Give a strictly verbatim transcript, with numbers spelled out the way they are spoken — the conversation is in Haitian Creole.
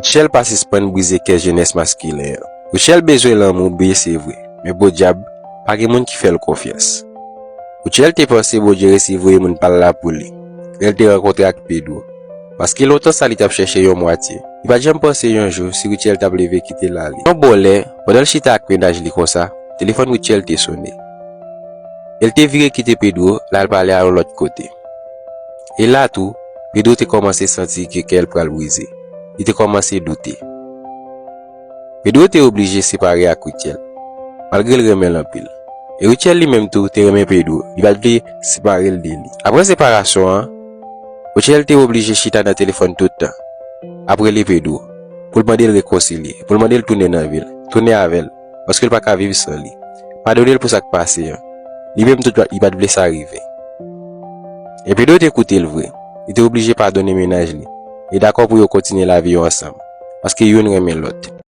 Rutshelle pa sispann brize kè jenès maskilen an. Rutshelle bezwen lanmou, wi, se vre, men podyab, pa gen moun ki fè l konfyans. Rutshelle te panse Bondye resi voye moun pa l la pou li lè l te rankontre ak Pedro, paske lontan sa li t ap chèche yon mwatye. Li pa t janm panse yon jou si Rutshelle t ap leve kite l ale. Yon bò lè, pandan l chita ak mennaj li konsa, telefòn Rutshelle te sonnen. E l te vire kite Pedro, l al pale a yon lòt kote. E la tou, Pedro te kòmanse santi ke kè l pral brize. Li te kòmanse doute. Pedro te oblije separe ak Rutshelle, malgre l renmen l anpil. E Rutshelle li menm tou te renmen Pedro, li pa t vle separe l de li. Apre separasyon an, Rutshelle te oblije chita nan telefòn tout tan, ap rele Pedro, pou l mande l rekonsilye, pou l mande l tounen nan vi l, tounen avè l, paske l pa ka viv san li. Padone l pou sa k pase an. Li menm tou li pa t vle sa rive. E Pedro te koute l vre. Li te oblije padone mennaj li e dakò pou yo kontinye lavi yo ansanm, paske youn renmen lòt.